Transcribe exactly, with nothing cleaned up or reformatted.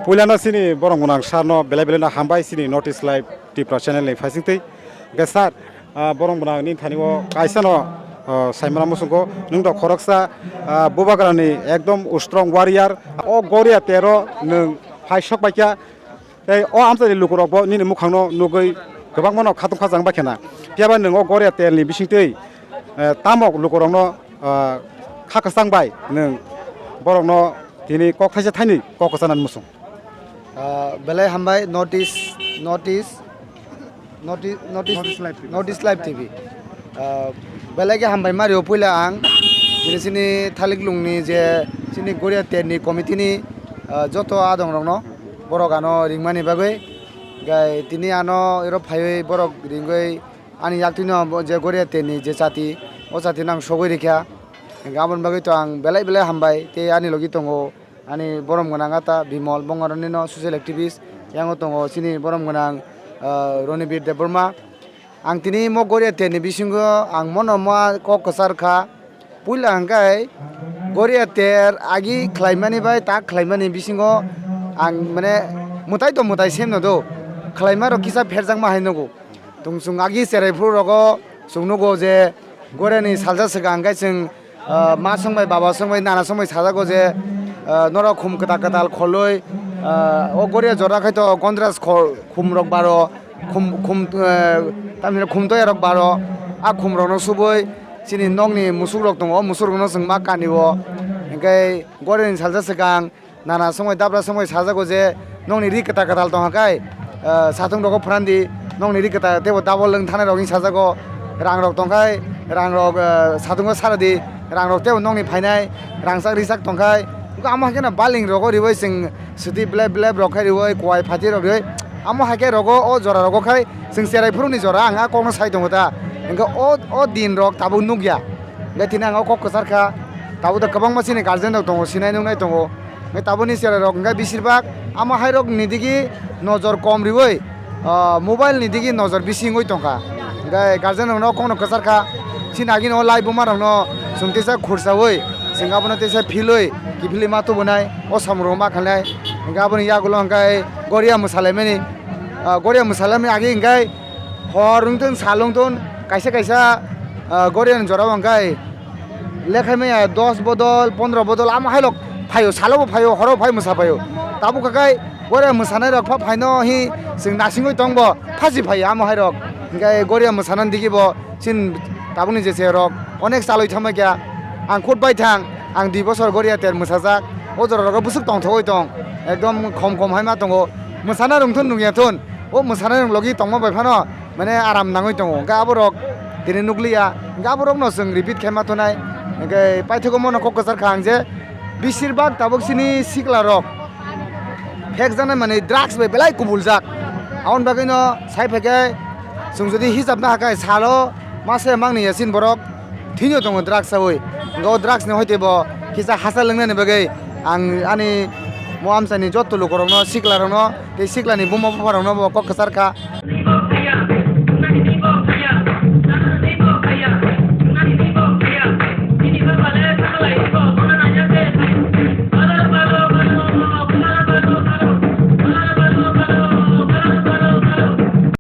Puilano chini borok gwnang sir no belai belai no hambai chini North East Live Tripura channel ni phaisingtwi. Hwnkhe sir, ah, borok gwnang nini thani o kaisa no, ah, saimano muchungo nwng rok khoroksa, ah, Bubagra ni ekdom strong warrior. O Goria tero nwng phai sok paikha. Tei o amchaini lukurokbo nini mukhangno nugwi kwbangma no khatung khajang bai khena. Phiya ba nwng o Goria terni bisingtwi, eh, tamo lukurokno, ah, kha kwchang bai nwng borokno tini kok thaisa thaini kok kwchanani muchung. Ah, belai hambai North East, North East, North East, North East, North East Live T V. North East Live T V. Ah, belai khe hambai mario puila ang. Tini chini Thaliklungni je chini Goria terni committee ni, ah, joto adongrokno borok ano ringmani bagwi. Gai tini ano ero phaiwi borok ringwi ani yaktwino bo je Goria terni je chati, o chati no ang sogwi rikha. Hwnkhe aboni bagwi to ang belai belai hambai tei ani logi tongo. Ani borom gwnang ata Bimal Bongarani no social activist, yango tongo chini borom gwnang, ah, Ronibir Debbarma. Ang tini mo Goria terni bisingo ang mono ma kok kwchar kha. Puila hwnkhe Goria ter agi khlaimani bai tak khlaimani bisingo ang mane mwtai to mwtai semno do. Khlaima rok kisa pherjakma hai nugo. Tungsung agi cherai phuru rogo chwng nugo je Goria ni salsa swkang hwnkhe chwng ah, ma songbai, baba songbai, nana songbai sajago je, ah, norok khum kwtal kwtal kholwi, ah, o Goria jora khai to Gondras khol, khum rok baro, khum, khum, eh, tamni khum toya rok baro, a khum rokno subui chini nokni musuk rok tongo, o musuk rokno chwng ma kani o, hwnkhe Goria ni salsa swkang, nana songwi dabra songwi sajago je nokni ri kwtal kwtal tongkha kai, ah, satung rogo phrandi nokni ri kwtal teibo double wng thanai rok hinwi sajago, rang rok tongkhai rang rok, ah, satungo saradi rang rok teibo nokni phainai rangchak richak tongkhai, amo hai kheno baling rogo riwi chwng swtwi blep blep rok khai riwi kuai phatir rok riwi amo hai khe rogo o jora rogo khai chwng cherai phuru ni jora ang a kokno sai tongo ta hwnkhe o, o din rok tabuk nukya hwnkhe tini ang o kok kwchar kha tabuk da kwbangma chini guardian rok tongo sinai nuknai tongo. Hwnkhe tabukni cherai rok hwnkhe bisir bak amo hai rok ni digi nojor kom riwi, ah, mobile ni digi nojor bisi wngwi tongkha. Hwnkhe guardian rok no kokno kwchar kha. Chini agini o lai buma rok no chwng teisa khursawi chwng abono teisa philwi kiphilwi ma tubunai o samung rok ma khainai. Hwnkhe aboni yagulo hwnkhe Goria mwsalaimani, ah, Goria mwsalaimani agi hwnkhe hor wngthun sal wngthun kaisa kaisa, ah, Goria ni jora o hwnkhe lekhai maya dos bodol, pondro bodol, amo hai rok phaio, salo bo phaio, horo bo phai mwsa phaio. Tabuk kha kai, bore mwsanai rok pha phaino hi chwng nasingwi tong bo, phasi phaio amo hai rok. Hwnkhe Goria mwsana digi bo, chin tabukni je se rok, onek chalwi thangma kya. Ang khut bai thang, ang dui bosor Goria ter mwsajak, o jora rogo bwswk tongthogwi tong, ekdom khom khom hai ma tongo. Mwsana rwngthun nungya thun, o mwsana rwng logi tongma bai phano, mane aram nangwi tongo. Hwnkhe aborok tini nukliya, hwnkhe aborokno chwng repeat khe ma thunai. Hwnkhe paithago mono kok kwchar kha ang je, bisir bak tabuk chini sikla rok phekjaknai manwi drugs bai belai kubuljak. Aboni bagwino sai phaikhe chwng jodi hisab nahakhe salo mase mangni ya chini borok thwino tongo drugs chawi. Hwnkhe o drugs ni hoite bo kisa hachal wngnani bagwi ang ani mo amchaini jotto lukurokno, siklarokno tei siklani buma bupharokno bo kok kwchar kha.